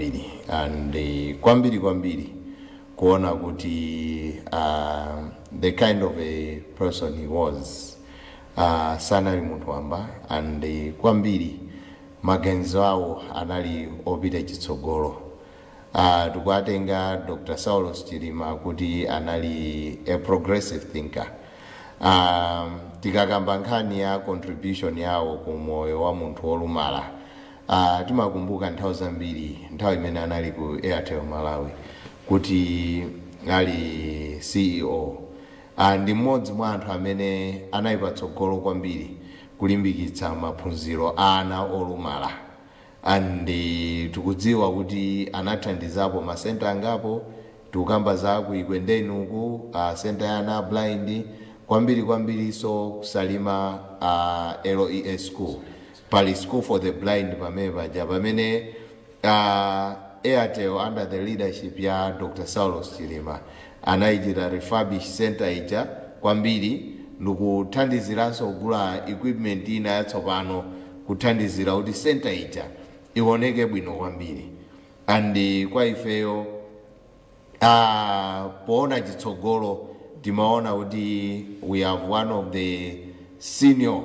kwambiri and kwambiri kwambiri kuona kuti the kind of a person he was, sanali munthu wamba and kwambiri maganizo awo anali opita chitsogolo. Tikuatenga Dr. Saulos Chilima kuti anali a progressive thinker. Tikakamba nkhani ya contribution yawo ku moyo wa munthu wolumala, timakumbuka nthawi zambiri nthawi imene anali ku Airtel Malawi kuti ali CEO, ndi mmodzi mwa anthu amene anali patsogolo kwambiri kulimbikitsa maphunziro a ana olumala, and tikudziwa kuti anathandizapo ma centre angapo. Tikukamba za ku Ekwendeni uku, center ya ana blind, kwambiri kwambiriso kuSalima, LEA School, pali School for the Blind pamene paja pamene Airtel under the leadership ya Dr. Saulos Chilima anayichita refurbish center ija kwambiri ndikuthandiziranso kugula equipment ina yatsopano kuthandizira kuti center ija ioneke bwino kwambiri. And kwa ifeyo, poona chitsogolo, timaona kuti we have one of the senior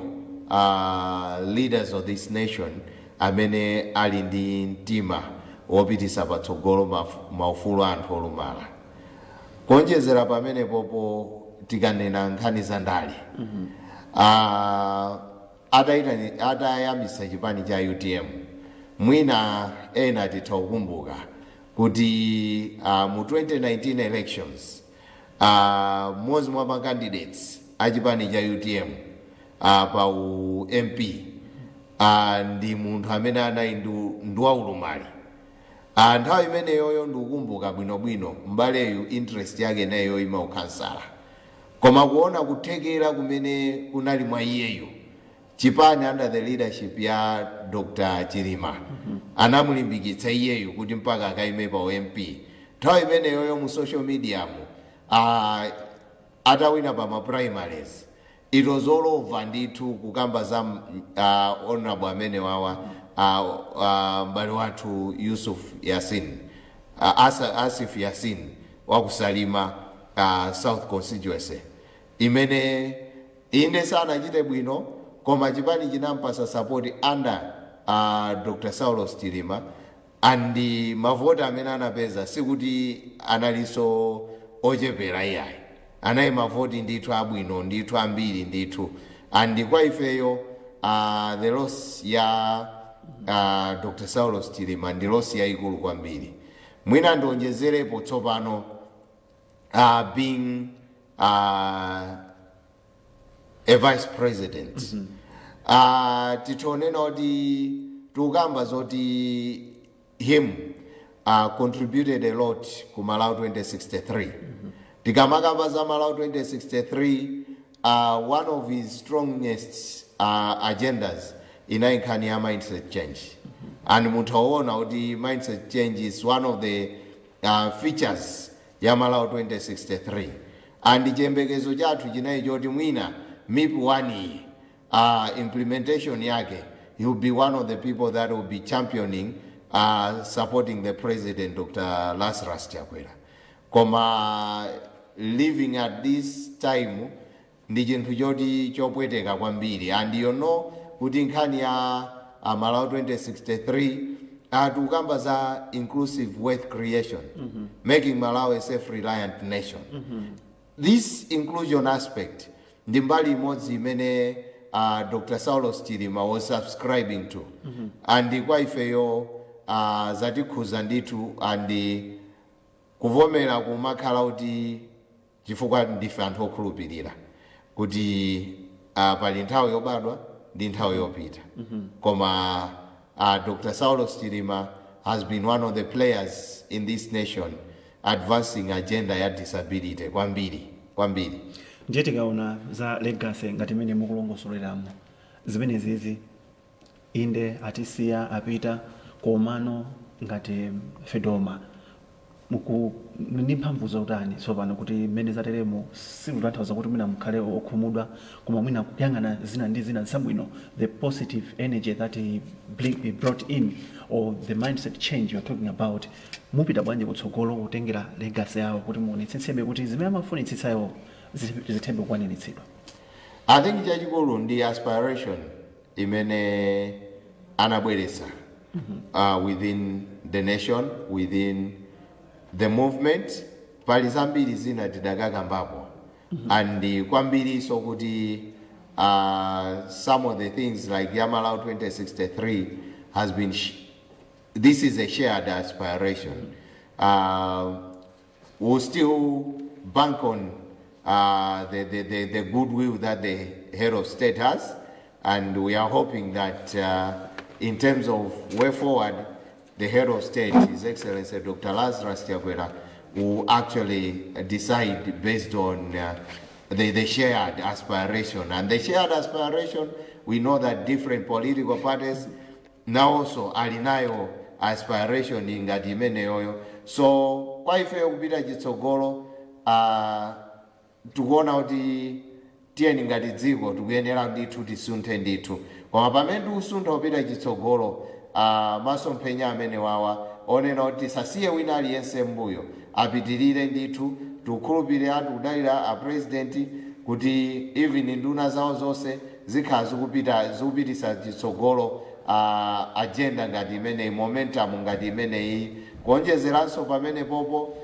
leaders of this nation amene ali ndi mtima wopitisa patsogolo maufulu a anthu olumala. Kuonjezera pamenepopo, tikanena nkhani za ndale, atayambisa chipani cha UTM, mwina ena titha kukumbuka kuti mu 2019 elections, mmodzi mwa ma candidates a chipani cha UTM pa u MP ndi munthu amene anali ndi waulumali. Nthawi imeneyoyo ndikukumbuka bwinobwino, mbaleyu interest yake nayo ima ukhansala, koma kuona kuthekera kumene kunali mwa iyeyo, chipani under the leadership ya Dr. Chilima anamulimbikitsa iyeyo kuti mpaka akaime pa MP. Nthawi imeneyoyo mu social media mu, atawina pa ma primaries, it was all over ndithu kukamba za honorable amene wawa, m'bale wathu Yusuf Yasin, Asif Yasin wakuSalima South constituency, imene inde sanachite bwino, koma chipani chinampasa support under Dr. Saulos Chilima, and mavoti amene anapeza sikuti analinso ochepera iyayi, anali mavoti ndithu abwino ndithu, ambiri ndithu. And kwa ifeyo, the loss ya Dr. Saulos Chilima ndi loss yayikulu kwambiri. Mwina ndionjezerepo tsopano, being a vice president, titonena kuti tikukamba zoti him contributed a lot ku Malawi 2063. Tikamakamba za Malawi 2063, one of his strongest agendas inali nkhani ya mindset change, and munthu aona kuti mindset change is one of the features ya Malawi 2063. And chiyembekezo chathu chinali choti mwina MIP 1 iyi, implementation yake, he will be one of the people that will be championing, supporting the president, Dr. Lazarus Chakwera. Koma living at this time ndi chinthu choti chopweteka kwambiri. And you know kuti nkhani ya Malawi 2063, tikukamba za inclusive wealth creation, making Malawi a self-reliant nation. This inclusion aspect ndi mbali imodzi imene Dr. Saulos Chilima was subscribing to. And kwa ifeyo, zatikhuza ndithu, and kuvomera kumakhala kuti chifukwa ndife anthu okhulupirira kuti pali nthawi yobadwa ndi nthawi yopita. Koma Dr. Saulos Chilima has been one of the players in this nation advancing agenda ya disability kwambiri kwambiri. Ndiye tikaona za legacy ngati imene mukulongosoleramo zimenezizi, inde atisiya apita, komano ngati FEDOMA Muku ndi mphamvu zotani tsopano kuti mmene zateremo sikutanthauza kuti mwina mukhale okhumudwa, koma mwina kuyang'ana zina ndi zina zabwino, the positive energy that he brought in or the mindset change you're talking about, mupita bwanji kutsogolo kutengera legacy yawo kuti muonetsetsebe kuti zimene amafunitsitsayo zithebe kukwaniritsidwa? I think chachikulu ndi aspiration imene anabweretsa within the nation, within the movement. Pali zambiri zina tidakakambapo and kwambiriso kuti some of the things like ya Malawi 2063 has been this is a shared aspiration. We'll still bank on the goodwill that the head of state has, and we are hoping that in terms of way forward, the head of state, His Excellency Dr. Lazarus Chakwera, will actually decide based on the shared aspiration. And the shared aspiration, we know that different political parties now also alinayo aspiration ngati imeneyoyo. So kwa ifeyo kupita chitsogolo, tikuona kuti tiyeni ngati dziko tikuyenera ndithu tisunthe ndithu, koma pamene tikusuntha kupita chitsogolo, masomphenya amene wawa onena kuti tisasiye wina aliyense mbuyo apitirire ndithu. Tikukhulupirira, tikudalira a president kuti even nduna zawo zonse zikhala zikupita zikupitisa chitsogolo agenda ngati imeneyi, momentum ngati imeneyi. Kuonjezeranso pamene popo,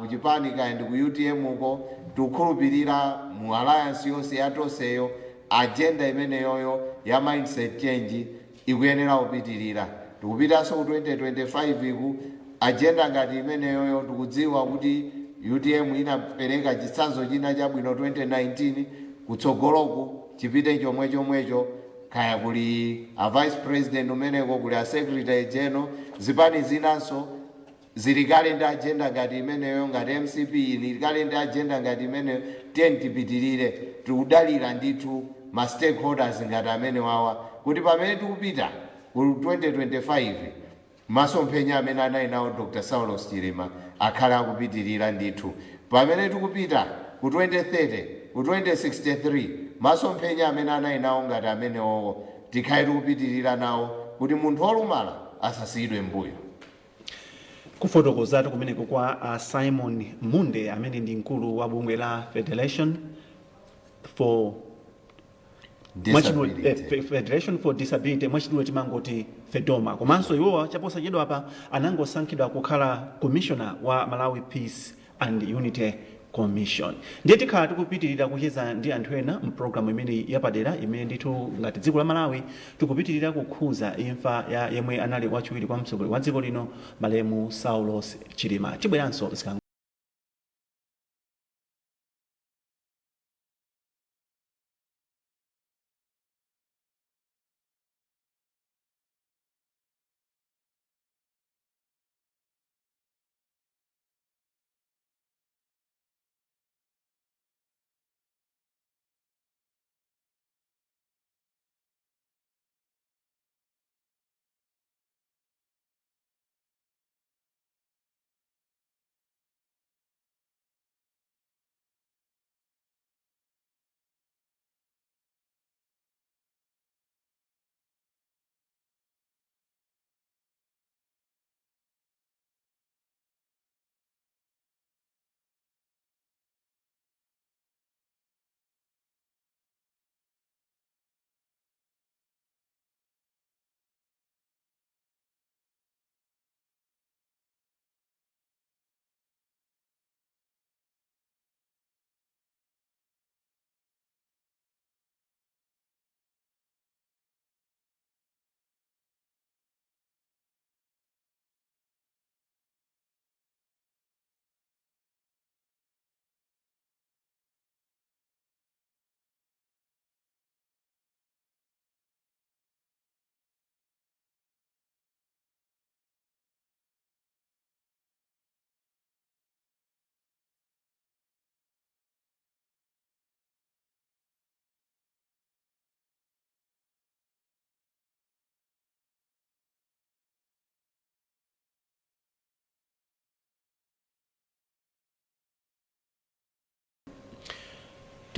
kuchipani kaya ndi ku UTM uko, tikukhulupirira mu alliance yonse yatonseyo agenda imeneyoyo ya mindset change ikuyenera kupitirira. Tikupitanso ku 2025 iku, agenda ngati imeneyoyo tikudziwa kuti UTM inapereka chitsanzo china chabwino 2019, kutsogoloku chipite chomwe chomwecho. Kaya kuli a vice president umeneko, kuli a secretary general, zipani zinanso zili kale ndi agenda ngati imeneyo, ngati MCP ili kale ndi agenda ngati imeneyo. Tiye tipitirire, tikudalira ndithu ma stakeholders ngati amene wawa kuti pamene tikupita ku 2025, masomphenya amene anali nawo Dr. Saulos Chilima akhale akupitirira ndithu. Pamene tikupita ku 2030, ku 2063, masomphenya amene anali nawo ngati amenewowo tikhale tikupitirira nawo kuti munthu wolumala asasiyidwe mbuyo. Kufotokozatu kumeneko kwa Simon Munde amene ndi mkulu wa bungwe la Federation for mwachidule, Disability. Federation for Disability, mwachidule timangoti FEDOMA. Komanso iwowa chaposachedwa apa anangosankhidwa kukhala commissioner wa Malawi Peace and Unity Commission. Ndiye tikhala tikupitirira kucheza ndi anthu ena mpulogalamu imene yapadera imene ndithu ngati dziko la Malawi tikupitirira kukhuza imfa ya yemwe anali wachiwiri kwa mtsogoleri wa dziko lino, malemu Saulos Chilima. Tibweranso zikangotha.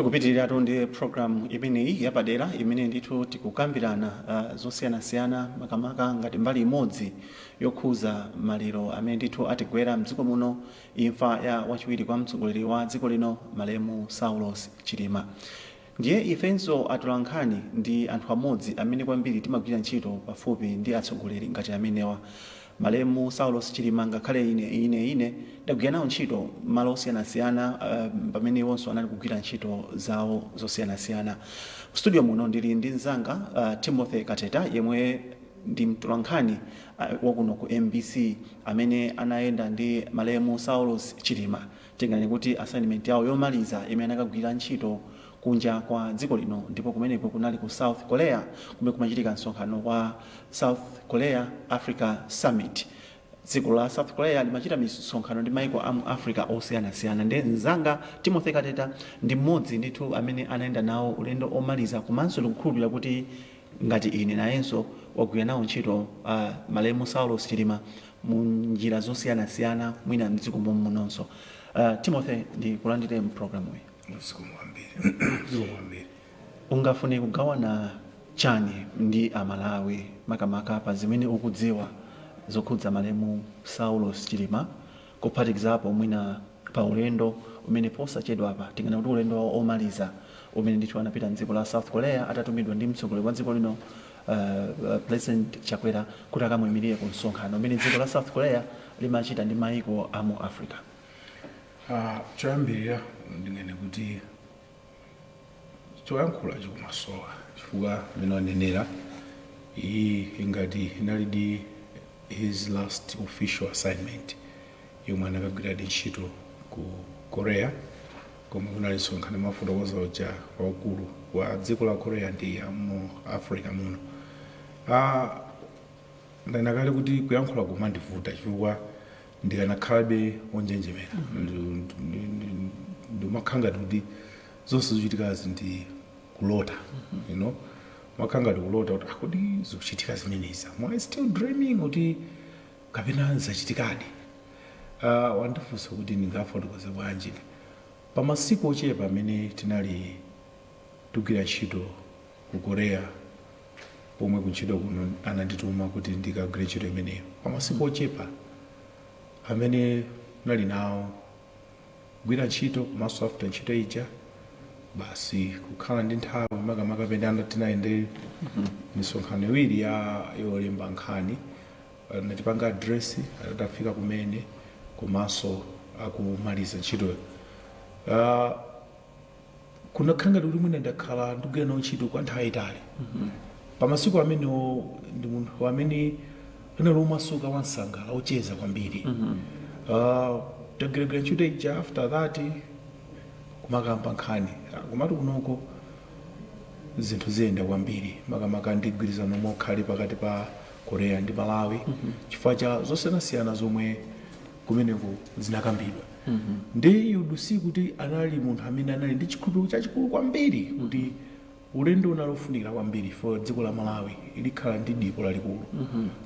Tikupitirira ndi program imeneyi yapadera imene ndithu tikukambirana zosiyanasiyana, makamaka ngati mbali imodzi yokhuza maliro amene ndithu atigwera mdziko muno, imfa ya wachiwiri kwa mtsogoleri wa dziko lino, malemu Saulos Chilima. Ndiye ifenso atolankhani ndi anthu amodzi amene kwambiri timagwira ntchito pafupi ndi atsogoleri ngati amenewa, malemu Saulos Chilima. Ngakhale ine ndagwira nawo ntchito malo osiyanasiyana pamene iwonso anali kugwira ntchito zawo zosiyanasiyana. Studio muno ndili ndi mzanga Timothy Kateta, yemwe ndi mtolankhani wakuno ku MBC amene anayenda ndi malemu Saulos Chilima, tinganene kuti assignment yawo yomaliza imene anakagwira ntchito kunja kwa dziko lino, ndipo kumeneko kunali ku South Korea, kumene kumachitika msonkhano wa South Korea Africa Summit. Dziko la South Korea limachita misonkhano ndi maiko a mu Africa osiyanasiyana. Ndi mzanga Timothy Kateta ndi mmodzi ndithu amene anayenda nawo ulendo omaliza, komanso ndikukhulupirira kuti ngati ine, nayenso wagwira nawo ntchito malemu Saulos Chilima mu njira zosiyanasiyana, mwina mdziko munonso. Timothy, ndikulandire mpulogalamu iyi. Zikomo kwambiri, zikomo kwambiri. Ungafune kugawana chani ndi Amalawi, makamaka pa zimene ukudziwa zokhudza malemu Saulos Chilima, kuphatikizapo mwina pa ulendo umene posachedwa apa tingana kuti ulendo wawo omaliza umene ndithu anapita mdziko la South Korea atatumidwa ndi mtsogoleri wa dziko lino, President Chakwera, kuti akamuyimirire ku msonkhano umene dziko la South Korea limachita ndi maiko a mu Africa? Choyambirira ndingene kuti choyankhula chikumasowa, chifukwa mmene wanenera, iyi ingati inalidi his last official assignment yomwe anakagwiradi ntchito ku Korea, komwe kunali msonkhano mafotokoza uja waukulu wa dziko la Korea ndi ya mu Africa muno. Ndanena kale kuti kuyankhula kumandivuta chifukwa ndikanakhalabe wonjenjemera. Ndimakhala ngati kuti zonse zochitikazi ndi kulota, makhala ngati kulota kuti akodi zikuchitika zimenezi, am I still dreaming kuti kapena zachitikadi? Wandifunsa kuti ndingafotokoze bwanji pa masiku ochepa amene tinali tikugwira ntchito ku Korea, pomwe kuntchito kuno anandituma kuti ndikagwire ntchito imeneyo. Pa masiku ochepa amene nali nawo kugwira ntchito, komanso after ntchito ija basi kukhala ndi nthawi, makamaka pene tinayende misonkhano iwiri ya yolemba nkhani, natipanga address atafika kumene komanso akumaliza ntchitoyo, kunakhala ngati kuti mwina ndakhala ndikugwira nawo ntchito kwa nthawi yayitali. Pamasiku amenewo ndi munthu amene anali omasuka, wansangala, ocheza kwambiri. Tagwiragwira ntchito ija, after that kumakamba nkhani. Komatu kunoko zinthu ziyenda kwambiri, makamaka ndi mgwirizano mokhale pakati pa Korea ndi Malawi, chifukwa cha zosiyanasiyana zomwe kumeneko zinakambidwa. Ndi you'd see kuti anali munthu amene anali ndi chikhulupiriro chachikulu kwambiri kuti ulendo unali ofunikira kwambiri for dziko la Malawi, likhala ndi dipo lalikulu.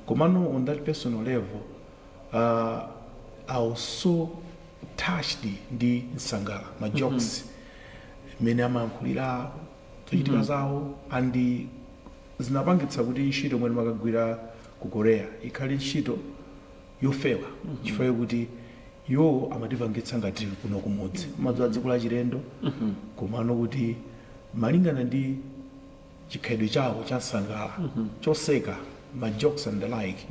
Komano on that personal level, I was so touched ndi msangala, ma jokes mmene amayankhulira, zochitika zawo, and zinapangitsa kuti ntchito imene makagwira ku Korea ikhale ntchito yofewa, chifukwa kuti iwo amatipangitsa ngati kuno kumudzi, umadziwa, dziko la chilendo, komano kuti malingana ndi chikhalidwe chawo cha nsangala, choseka, ma jokes and the like,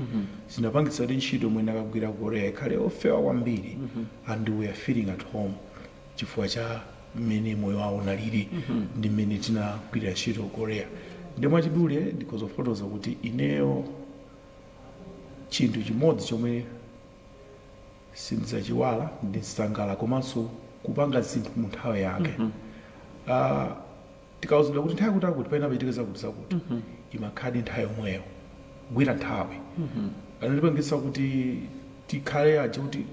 zinapangitsa kuti ntchito imene akagwira ku Korea ikhale ofewa kwambiri, and we are feeling at home chifukwa cha mmene moyo wawo unalili ndi mmene tinagwirira ntchito ku Korea. Ndi mwachidule ndikhoza kuti ineyo chinthu chimodzi chomwe sindidzachiwala ndi nsangala komanso kupanga zinthu mu nthawi yake. Tikauzidwa kuti nthawi kuti akuti paina pachitika zakuti zakuti, imakhala nthawi yomweyo, kugwira nthawi. Anatipangitsa kuti tikhale aja kuti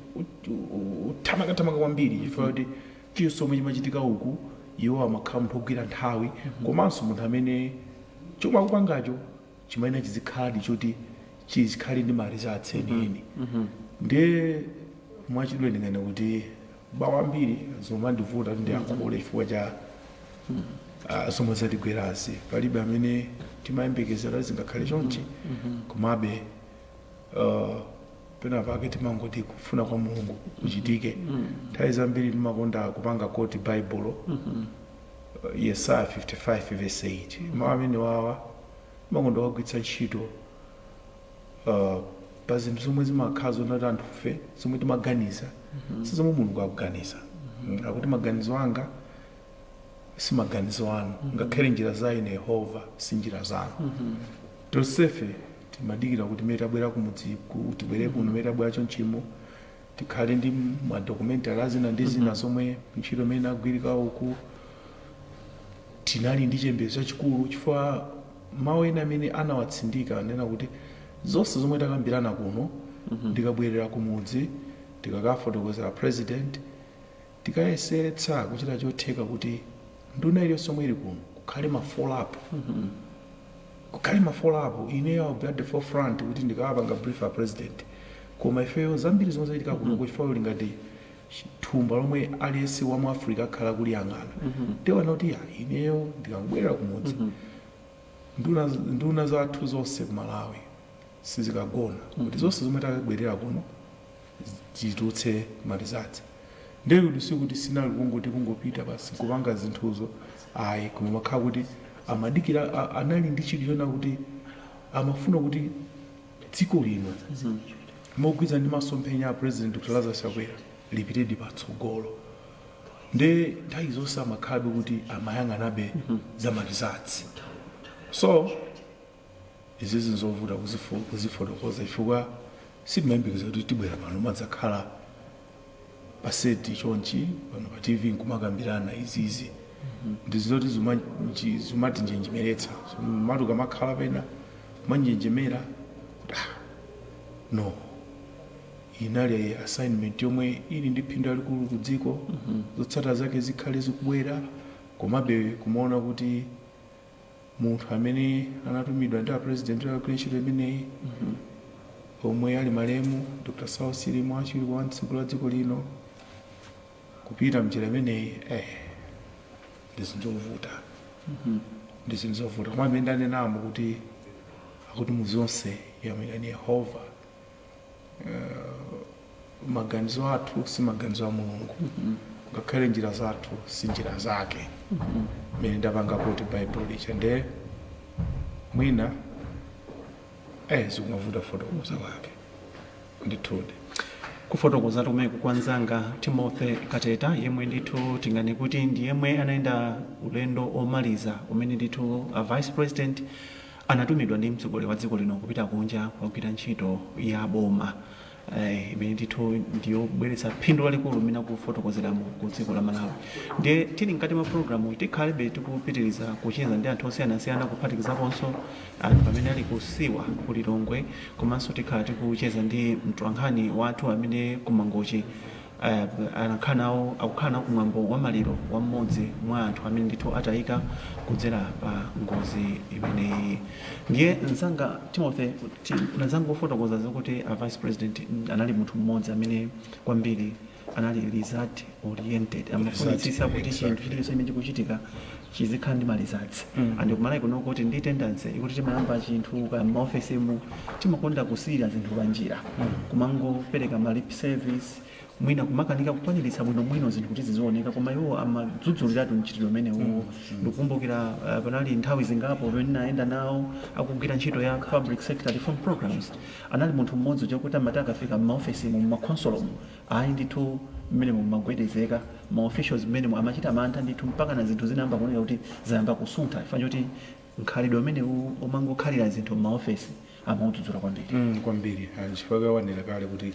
uthamangathamanga kwambiri, chifukwa kuti chiyonse chomwe chimachitika uku, iwo amakhala munthu wogwira nthawi, komanso munthu amene chomwe akupangacho chimayenera chizikhaladi choti chizikhale ndi ma results enieni. Ndiye mwachidule ndingane kuti bawa ambiri zomandivuta kuti ndiyankhule chifukwa cha Zomwe zatigwerazi palibe amene timayembekezera zingakhale chonchi. Komabe pena pake timangoti kufuna kwa Mulungu kuchitike. Nthawi zambiri timakonda kupanga quote Baibulo, Yesaya 55 verse 8. Mawu amene wawa timakonda kugwiritsa ntchito pa zinthu zomwe zimakhala zonati anthufe zomwe timaganiza si zomwe Mulungu akuganiza. Akuti maganizo anga si maganizo anu, ngakhale njira za ine Yehova si njira zanu. Tonsefe timadikira kuti mmene tabwera kumudzi tibwere kuno, mmene tabwera chonchimo, tikhale ndi madocumentary azina ndi zina zomwe ntchito imene agwirika uku. Tinali ndi chiyembekezo chachikulu chifukwa mawu ena amene anawatsindika anena kuti zonse zomwe takambirana kuno, ndikabwerera kumudzi tikakafotokozera president, tikayesetsa kuchita chotheka kuti nduna iliyonse yomwe ili kuno kukhale ma follow up, kukhale ma follow up. Ineyo I'll be at the forefront kuti ndikawapanga brief a president. Koma ifeyo zambiri zomwe zachitika kuno, chifukwa uli ngati thumba lomwe aliyense wa mu Africa akhala kuliyang'ana, ndiwana kuti ya ineyo ndikangobwerera kumudzi, nduna zathu zonse ku Malawi sizikagona kuti zonse zomwe takabwerera kuno titulutse ma results. Ndiye kuti sikuti sinali kungoti kungopita basi kupanga zinthuzo, ayi, koma makhala kuti amadikira, anali ndi chidwi chona kuti amafuna kuti dziko lino mogwirizana ndi masomphenya a President Dr Lazarus Chakwera lipitedi patsogolo. Nde nthawi zonse amakhalabe kuti amayang'anabe za ma results. So izizi nzovuta kuzifotokoza chifukwa sitimayembekeza kuti tibwera pano madzakhala pa set chonchi pano pa TV nkumakambirana izizi. Ndizoti zimatinjenjemeretsa, matu kamakhala pena kumanjenjemera kuti ah, no, inali assignment yomwe ili ndi phindu lalikulu ku dziko, zotsatira zake zikhale zikubwera. Komabe kumaona kuti munthu amene anatumidwa ndi a president akagwira ntchito imeneyi, omwe ali malemu Dr Saulos Chilima, wachiwiri kwa mtsogoleri wa dziko lino, kupita mnjira imeneyi, ndi zinthu zovuta, ndi zinthu zovuta. Koma amene ndanenamo kuti akuti muzonse yamikani Yehova. Maganizo athu si maganizo a Mulungu, ngakhale njira zathu si njira zake, mmene ndapanga kuti Baibulo licha. Nde mwina zikumavuta fotokoza kwake ndithudi. Kufotokoza kumeneku kwa nzanga Timothy Kateta, yemwe ndithu tingane kuti ndi yemwe anayenda ulendo omaliza umene ndithu a vice president anatumidwa ndi mtsogoleri wa dziko lino kupita kunja kukagwira ntchito ya boma, imene ndithu ndiyobweretsa phindu lalikulu limene akufotokozeramo ku dziko la Malawi. Ndiye tili mkati mwa programu tikhalebe tikupitiriza kucheza ndi anthu osiyanasiyana, kuphatikizaponso anthu amene ali kusiwa ku Lilongwe, komanso tikhala tikucheza ndi mtolankhani wathu amene kumangochi anakhala nawo, akukhala nawo kumwambo wa maliro wa mmodzi mwa anthu amene ndithu atayika kudzera pa ngozi imeneyi. Ndiye mzanga Timothy, unazanga kufotokoza zokuti a vice president anali munthu mmodzi amene kwambiri anali result oriented, amafunitsitsa kuti chinthu chilichonse chimene chikuchitika chizikhala ndi ma results. And kumalawi kuno kuti ndi tendency ikuti timayamba chinthu ka maofesimu, timakonda kusiyira zinthu panjira, kumangopereka ma lip service, mwina kumakanika kukwaniritsa bwinobwino zinthu kuti zizioneka. Koma iwo amadzudzuliratu mchitidwe umenewo. Ndikukumbukira panali nthawi zingapo pamene nayenda nawo akugwira ntchito ya public sector reform programs. Anali munthu mmodzi chakuti amati akafika m'maofesimu, m'makhonsolomu, ayi ndithu, mmene mumagwedezeka ma officials mmene amachita mantha ndithu, mpaka na zinthu zinayamba kuoneka kuti zayamba kusuntha chifukwa choti mkhalidwe umenewu umangokhalira zinthu m'maofesi amaudzudzula kwambiri. Kwambiri, chifukwa wanena kale kuti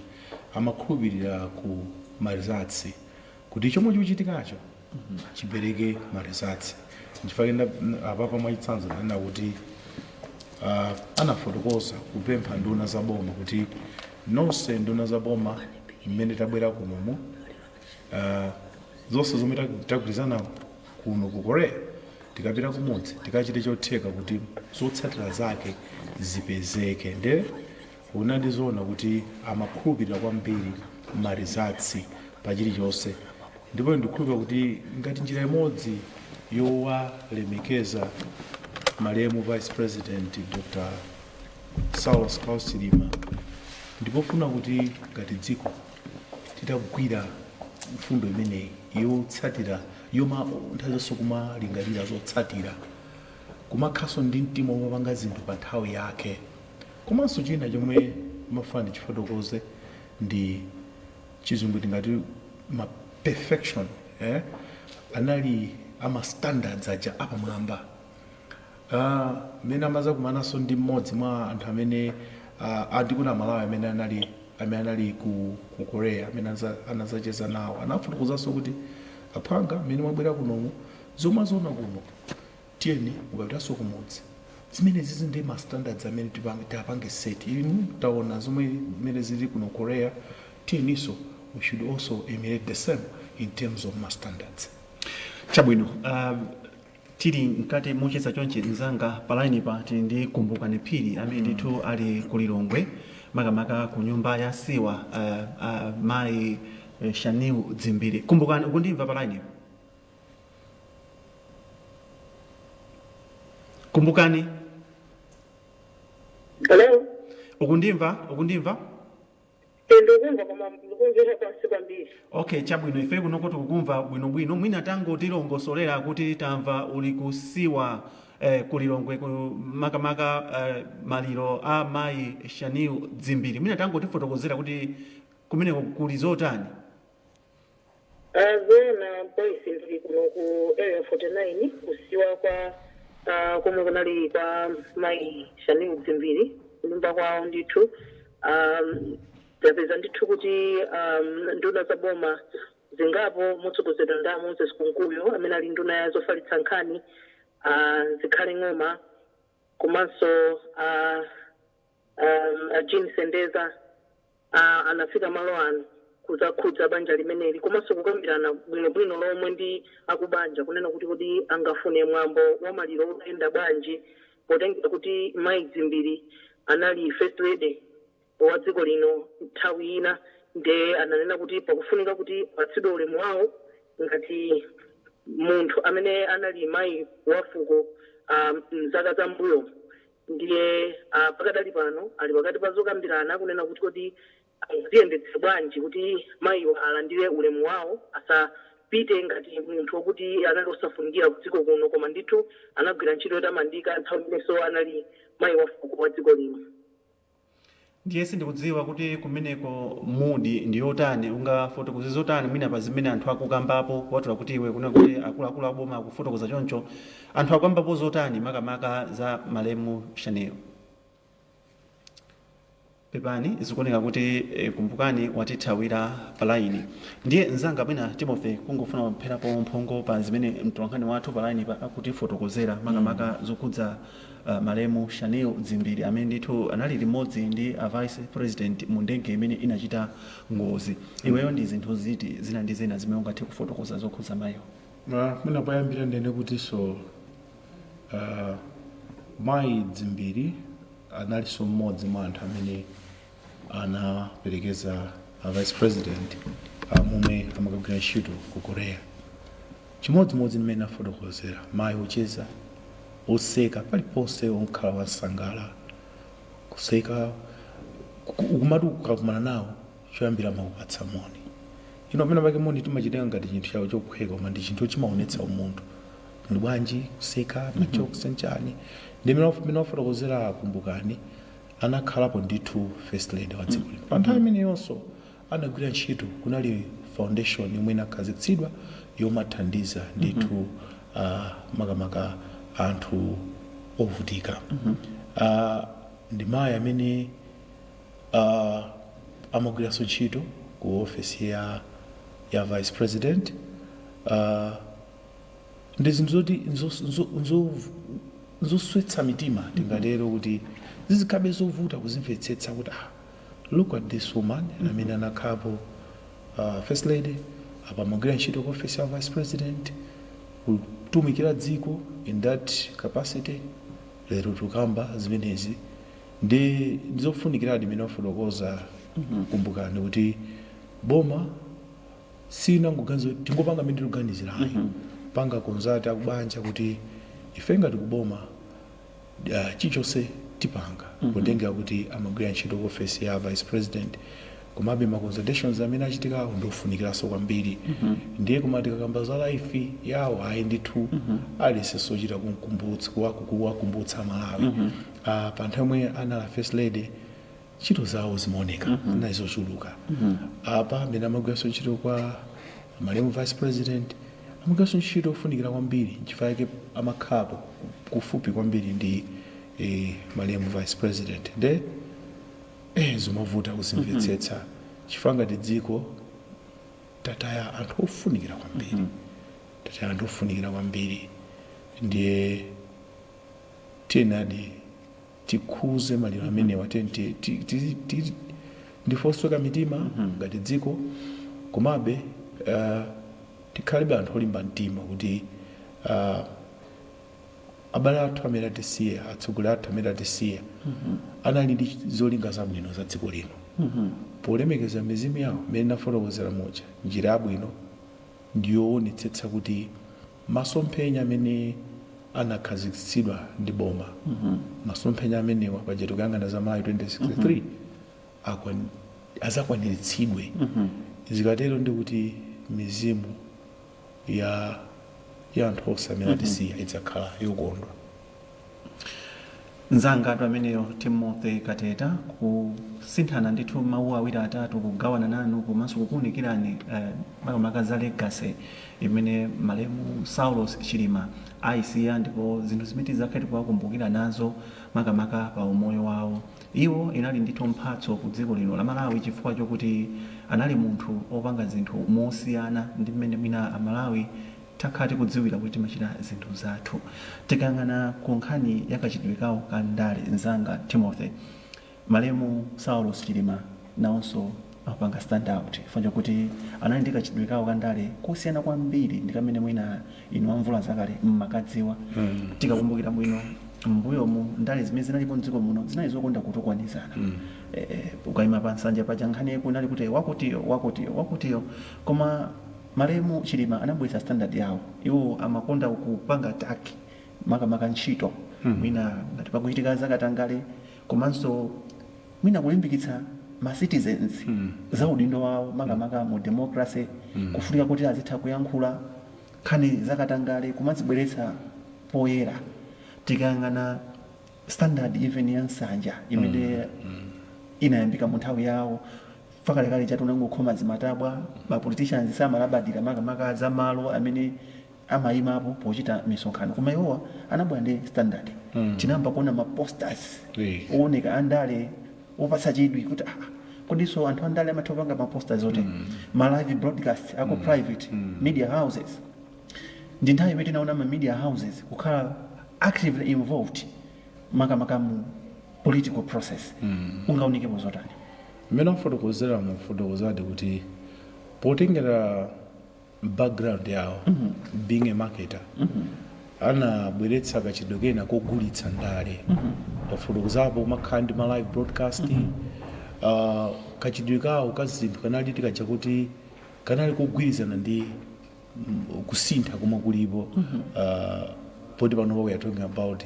amakhulupirira ku ma results, kuti chomwe chikuchitikacho chipereke ma results. Nchifukwa apapa mwachitsanzo ndanena kuti anafotokoza kupempha nduna za boma kuti nonse nduna za boma mmene tabwera kunomu, zonse zomwe tagwirizana kuno ku Korea, tikapita kumudzi tikachite chotheka kuti zotsatira zake zipezeke. Nde unandizoona kuti amakhulupirira kwambiri ma results pa chilichonse, ndipo ndikukhulupirira kuti ngati njira imodzi Yowalemekeza malemu Vice President Dr. Saulos Klaus Chilima, ndipofuna kuti ngati dziko titagwira mfundo imeneyi yotsatira, yoma nthawi zonse kumalingalira zotsatira, kumakhaso ndi mtima womapanga zinthu pa nthawi yake. Komanso china chomwe mafuna ndichifotokoze ndi Chizungu tingati ma perfection, eh? Anali ama standards aja apamwamba. Mmene amazakumananso ndi mmodzi mwa anthu amene andikuna Malawi amene anali ku Korea, amene anazacheza nawo, anafotokozanso kuti, "Aphwanga, mmene mwabwera kunomu, zomwe aziona kuno, tiyeni mukapitanso kumudzi, zimene zizi ndi ma standards amene tiapange set. Inu taona zomwe mmene zili kuno Korea, tiyeninso we should also emulate the same in terms of ma standards." Chabwino, tili mkati mocheza chonchi, mzanga, palaini pa tili ndi Kumbukani Phiri amene ndithu ali ku Lilongwe, makamaka ku nyumba ya siwa mayi Shanil Dzimbiri. Kumbukani, ukundimva palaini? Kumbukani? Hello. Ukundimva? Ukundimva? Ndikukumva, koma ndikumvera pansi kwambiri. Okay, chabwino, ife kunoko tikukumva bwinobwino. Mwina tangotilongosolera kuti tamva uli kusiwa kulilongwe, ku makamaka maliro a mayi Shanil Dzimbiri. Mwina tangotifotokozera kuti kumeneko kuli zotani? Zoona boys, ndili kuno ku Area 49, kusiwa kwa komwe kunali kwa mayi Shanil Dzimbiri, kunyumba kwawo ndithu. Tapeza ndithu kuti nduna za boma zingapo, motsogozedwa ndi Moses Kunkuyu amene ali nduna ya zofalitsa nkhani, Zikhale Ng'oma, komanso Jean Sendeza, anafika malo ano kudzakhudza banja limeneli, komanso kukambirana bwinobwino lomwe ndi akubanja kunena kuti kodi angafune mwambo wa maliro utayenda bwanji, potengera kuti mayi Dzimbiri anali First Lady wa dziko lino nthawi ina. Nde ananena kuti pakufunika kuti apatsidwe ulemu wawo ngati munthu amene anali mayi wa fuko mzaka za mbuyo. Ndiye pakadali pano ali pakati pa zokambirana kunena kuti kodi ziyendetse bwanji kuti mayiwo alandire ulemu wawo, asapite ngati munthu wokuti anali osafunikira ku dziko kuno, koma ndithu anagwira ntchito yotamandika nthawi imenenso anali mayi wa fuko wa dziko lino. Ndiye sindikudziwa kuti kumeneko mood ndi yotani. Ungafotokoze zotani mwina pa zimene anthu akukambapo, kuwatula kuti iwe kuna kuti akuluakulu aboma akufotokoza choncho, anthu akukambapo zotani makamaka za malemu Shanil? Pepani, zikuoneka kuti Kumbukani watithawira palaini. Ndiye mzanga mwina Timothy, kungofuna kupherapo mphongo pa zimene mtolankhani wathu palaini pa akutifotokozera, makamaka zokhudza malemu Shanil Dzimbiri amene ndithu anali limodzi ndi a Vice President mu ndege imene inachita ngozi, iweyo ndi zinthu ziti zina ndi zina zimene ungathe kufotokoza zokhudza mayiwo? Mwina poyambira ndene kuti so mayi Dzimbiri analinso mmodzi mwa anthu amene anaperekeza a Vice President momwe amakagwira ntchito ku Korea. Chimodzimodzi mmene afotokozera, mayi ocheza, oseka paliponse, onkhala wansangala, kuseka, ukumati ukakumana nawo choyambira makupatsa moni. Ino pena pake moni timachitenga ngati chinthu chawo chophweka, koma ndi chinthu chimaonetsa umunthu. Muli bwanji, kuseka, ma jokes, nchani. Ndi mmene wafotokozera Kumbukani, anakhalapo ndithu First Lady wa dziko lino. Pa nthawi imeneyonso anagwira ntchito, kunali foundation yomwe inakhazikitsidwa yomathandiza ndithu makamaka anthu ovutika. Ndi mayi amene amagwiranso ntchito ku ofesi ya Vice President. Ndi zinthu zoti nzoswetsa mitima, tingatero kuti zizikhabe zovuta kuzimvetsetsa kuti look at this woman amene anakhalapo First Lady, apa amagwira ntchito ku office ya Vice President, kutumikira dziko in that capacity. Lero tukamba zimenezi, ndi ndizofunikiradi imene wafotokoza Kumbukani kuti boma sinangoganiza kuti tingopanga mmene tikuganizirayo. Kupanga consult akubanja kuti ife ngati kuboma chilichonse tipanga, potengera kuti amagwira ntchito ku ofesi ya vice president. Komabe ma consultations amene achitikawo ndofunikiranso kwambiri. Ndiye koma tikakamba za life yawo, ayi ndithu, aliyense sochita kumkumbutsa, kuwakumbutsa Malawi. Pa nthawi yomwe anali first lady, ntchito zawo zimaoneka, zinali zochuluka. Apa amene amagwiranso ntchito kwa malemu vice president, amagwiranso ntchito ofunikira kwambiri, nchifukwa chake amakhalapo kufupi kwambiri ndi malemu vice president. Nde zimavuta kuzimvetsetsa, chifukwa ngati dziko tataya anthu ofunikira kwambiri, tataya anthu ofunikira kwambiri. Ndiye tiyenadi tikhuze maliro amenewa. Ndife osweka mitima ngati dziko, komabe tikhalebe anthu olimba mtima kuti abale athu amene atisiya, atsogoleri athu amene atisiya, anali ndi zolinga zabwino za dziko lino. Polemekeza mizimu yawo, mmene nafotokozera muja, njira yabwino ndiyoonetsetsa kuti masomphenya amene anakhazikitsidwa ndi boma, masomphenya amenewa, paja tikuyang'ana za Malawi 2063, azakwaniritsidwe. Zikatero ndi kuti mizimu ya anthu onse amene atisiya idzakhala yokondwa. Mzanga atu ameneyo Timothy Kateta, kusinthana ndithu mawu awiri atatu, kugawana nanu komanso kukuwunikirani makamaka za legacy imene malemu Saulos Chilima ayisiya, ndipo zinthu zimene tizakhale tikuwakumbukira nazo makamaka pa umoyo wawo. Iwo inali ndithu mphatso ku dziko lino la Malawi, chifukwa chokuti anali munthu opanga zinthu mosiyana ndi mmene mwina Amalawi takhala tikudziwira kuti timachita zinthu zathu. Tikayang'ana ku nkhani ya kachitidwe kawo ka ndale, mzanga Timothy, malemu Saulos Chilima nawonso amapanga stand out chifukwa chokuti anali ndi kachitidwe kawo ka ndale kosiyana kwambiri ndi kamene mwina inu amvula zakale mmakadziwa. Tikakumbukira bwino mbuyomu, ndale zimene zinalipo mdziko muno zinali zokonda kutukwanizana. Ukayima pa nsanja paja, nkhani kunali kuti wakutiyo, wakutiyo, wakutiyo. Koma malemu Chilima anabweretsa standard yawo. Iwo amakonda kupanga attack makamaka ntchito, mwina ngati pakuchitika zakatangale, komanso mwina kulimbikitsa ma citizens za udindo wawo makamaka mu democracy, kufunika kuti azitha kuyankhula nkhani zakatangale, kumazibweretsa poyera. Tikayang'ana standard even ya nsanja imene inayambika mu nthawi yawo, fakalekale chatu unangokhoma zimatabwa, ma politicians samalabadira makamaka za malo amene amayimapo pochita misonkhano. Koma iwowa anabwera ndi standard. Tinayamba kuona ma posters ooneka andale opatsa chidwi kuti ah, kodinso anthu andale amatha kupanga ma posters ote, ma live broadcast ako private media houses. Ndi nthawi imene tinaona ma media houses kukhala actively involved makamaka mu political process. Ungaonikepo zotani? Mmene afotokozera, mufotokozadi kuti potengera background yawo, being a marketer, anabweretsa kachidwe kena kogulitsa ndale. Pafotokozapo umakhala ndi ma live broadcast. Kachidwe kawo ka zinthu kanali tikaja kuti kanali kogwirizana ndi kusintha komwe kulipo, poti panopa we are talking about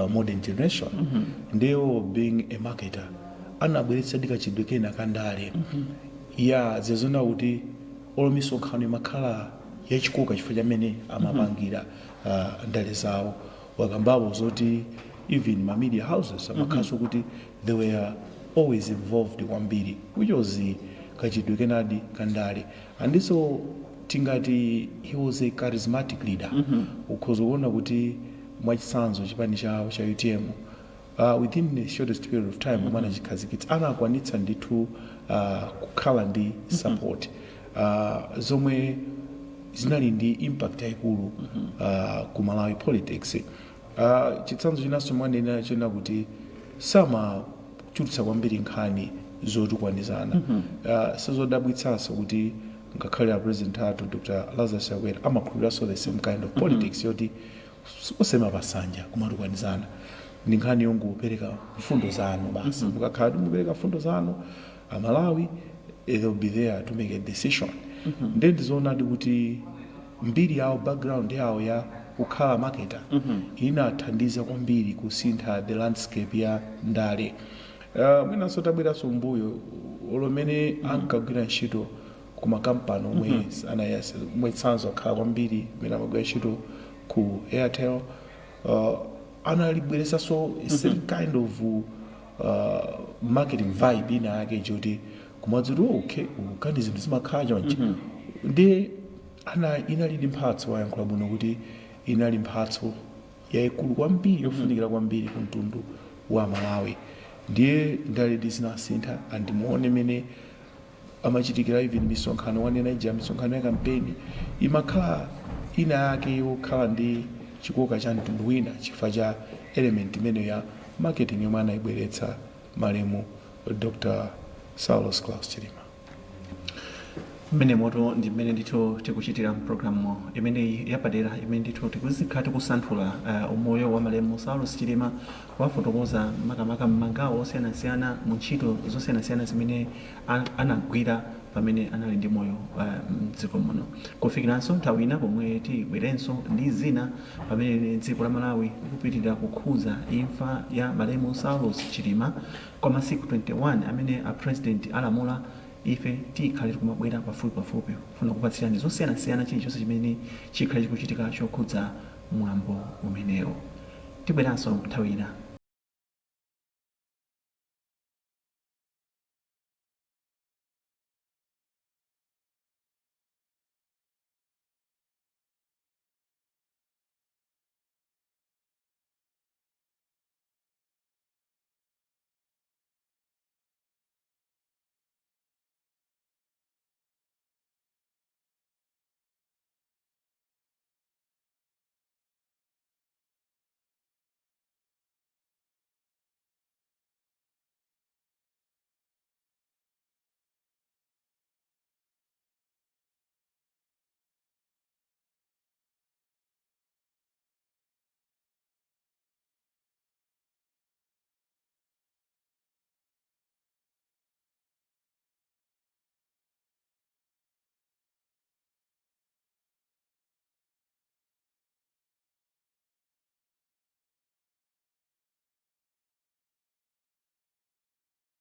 modern generation. Ndiwo being a marketer, anabweretsa ndi kachidwe kena kandale ya zazona kuti olo misonkhano imakhala yachikoka chifukwa chamene amapangira ndale zawo. Wakambapo zoti even ma media houses amakhalanso kuti they were always involved kwambiri, which was kachidwe kenadi kandale. Andinso tingati he was a charismatic leader. Ukhoza kuona kuti mwachitsanzo chipani chawo cha UTM, within the shortest period of time kumene anachikhazikitsa, anakwanitsa ndithu kukhala ndi support zomwe zinali ndi impact yayikulu ku Malawi politics. Chitsanzo chinanso mwanena chena kuti samachulutsa kwambiri nkhani zotukwanizana. Sizodabwitsanso kuti ngakhale a president athu Dr Lazarus Chakwera amakhulupiriranso the same kind of politics yoti osema pasanja kumatukwanizana, ndi nkhani yongopereka mfundo zanu basi. Mukakhala kuti mupereka mfundo zanu, Amalawi they'll be there to make a decision. Ndiye ndizoonadi kuti Mbiri yawo, background yawo ya kukhala marketer inathandiza kwambiri kusintha the landscape ya ndale. Mwinanso tabweranso mbuyo, olomene ankagwira ntchito ku makampani omwe anayesa, mwetsanzo akhala kwambiri mmene amagwira ntchito ku Airtel, analibweresanso a certain kind of marketing vibe ina yake choti kumadzoti, "Oh, okay, kani zinthu zimakhala chonchi." Ndi ana inali ndi mphatso. Wayankhula bwino kuti inali mphatso yayikulu kwambiri, yofunikira kwambiri ku mtundu wa Malawi. Ndiye ndale zinasintha, andimuone mene amachitikira. Even misonkhano wanena ija, misonkhano ya kampeni imakhala ina yake yokhala ndi chikoka cha mtundu wina chifukwa cha element imeneyo ya marketing yomwe anayibweretsa malemu Dr Saulos Klaus Chilima. Mmene moto ndi mmene ndithu tikuchitira mpulogalamu imeneyi yapadera, imene ndithu tikuzikhala tikusanthula umoyo wa malemu Saulos Chilima, kuwafotokoza makamaka m'magawo osiyanasiyana mu ntchito zosiyanasiyana zimene anagwira pamene anali ndi moyo mdziko muno. Kufikiranso nthawi ina pomwe tibwerenso ndi zina, pamene dziko la Malawi likupitirira kukhuza imfa ya malemu Saulos Chilima kwa masiku 21 amene a president alamula, ife tikhale tikumabwera pafupi pafupi kufuna kupatsirani zosiyanasiyana, chilichonse chimene chikhale chikuchitika chokhudza mwambo umenewo. Tibweranso nthawi ina.